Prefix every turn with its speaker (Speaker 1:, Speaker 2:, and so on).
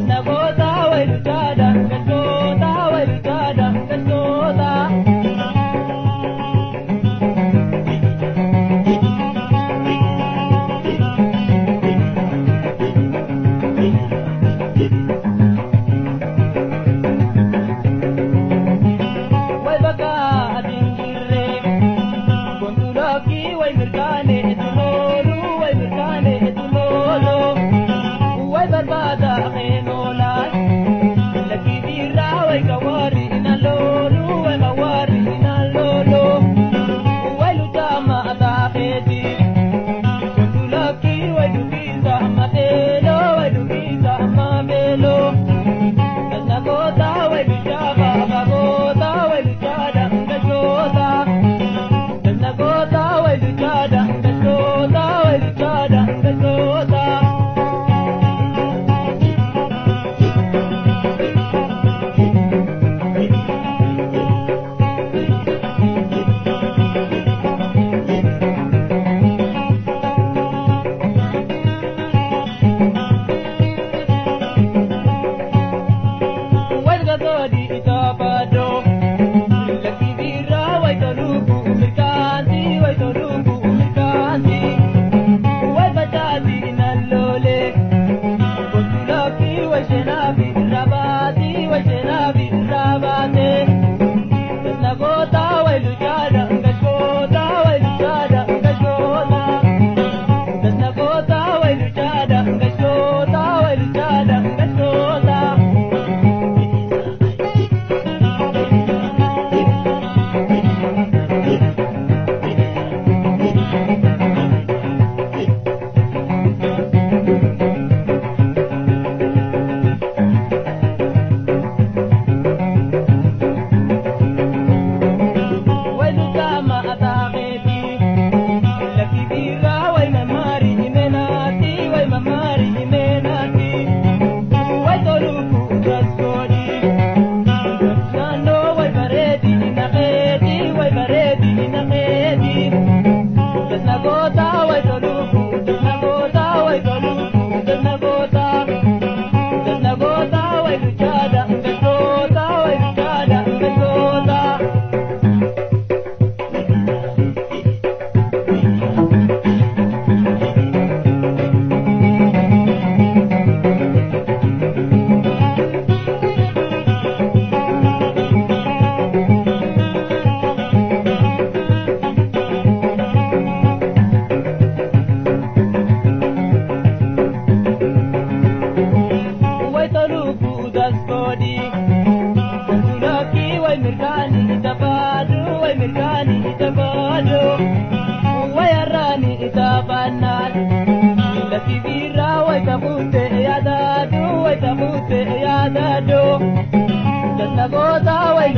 Speaker 1: Tasnagoota way luchaadha gashoota way luchaadha gashoota. Way bakka ati hin jirre gondulookii way mirkaane tuloolu way mirkaane tuloolu way barbaada qeenoolaan lakkii dhiiraa way kawaari ina loolu way kawaari ina loolu way lutaama ataakeeti gondulookii way dukiisa mateelo way dukiisa mameelo. Tasnagoota way luchaaba bagoota way luchaadha gashoota. Tasnagoota way luchaadha gashoota way luchaadha gashoota. Walgagoodi itaabadoo lakkii dhiiraa way toluufu mirkaanti way toluufu mirkaanti way facaati nalloole gostulookii way shenaafi rabaati way shenaafi rabaate tasnagoota way luchaadha gashoota way luchaadha gashoota tasnagoota way luchaadha gashoota way luchaadha gashoota. Way lutaama ataakeeti lakkii dhiiraa way mamaari himenaati way mamaari himenaati way toluufu gaskoodhi naannoo way bareedi naqeeti way bareedi naqeeti tasnagoota way toluufu tasnagoota way toluufu tasnagoota tasnagoota way luchaadha gashoota way luchaadha gashoota. Way toluufu daskoodhi gondulookii way mirkaani itabaadu way mirkaani itabaadu way harraani itabaannaan lakkii dhiiraa way tabuute yaadaadu way tabuute yaadaadu tasnagoota way